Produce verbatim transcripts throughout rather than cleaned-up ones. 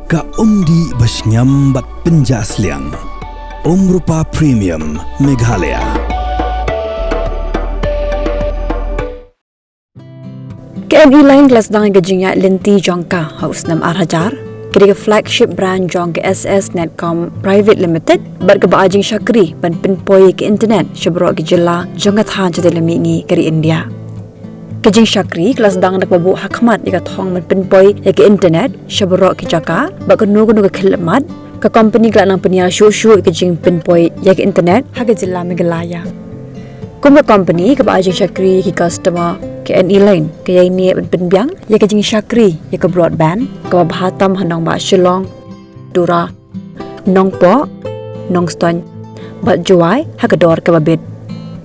Ka umdih ba shngiam bad pynjah sliang. Umrupa Premium Meghalaya. Ka NE Line ka la sdang ïa ka jingïaid lynti jong ka ha u snem ar hajar. Ka dei ka flagship brand jong ka SS Netcom Private Limited bad kaba ai jingshakri ban pynpoi ïa ka internet sha baroh ki jylla jong ka thaiñ jatei la mihngi ka ri India. Ka jingshakri ka la sdang da kaba buh ha khmat ïa ka thong ban pynpoi ïa ka internet sha baroh ki jaka bad kano kano ka khlieh mat, ka company ka la nang pynïar shuh shuh ïa ka jingpynpoi ïa ka internet ha ka jylla Meghalaya. Kum ka company kaba ai jingshakri ïa ki customer, ka NE Line ka ïai neh ban pynbiang ïa ka jingshakri ïa ka broadband kaba bha tam ha nongbah Shillong, Tura, Nongpoh, Nongstoiñ bad Jowai ha ka dor kaba bit.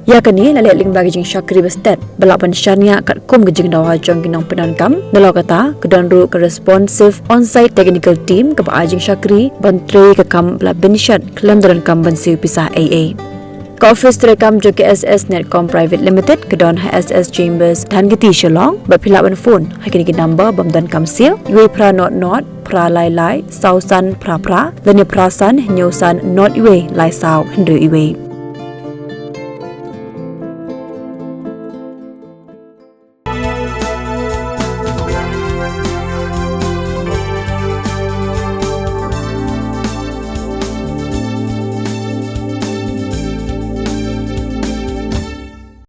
Ïa kane la leh lyngba ka jingshakri ba stet ba lah ban shaniah katkum ka jingdawa jong ki nongpyndonkam. Nalor kata ka don ruh ka responsive on-site technical team kaba ai jingshakri ban trei ka kam ba la bynshet khlem da donkam ban siew pisa ei ei. Ka office treikam jong ka SS Netcom Private Limited ka don ha SS Chambers, Dhankheti, Shillong, bad phi lah ban phone ha kine ki number bym donkam siew: uwei phra nod nod, phra lai lai, saw san phra phra, lane phra san hynñiew san nod uwei lai saw hynriew uwei.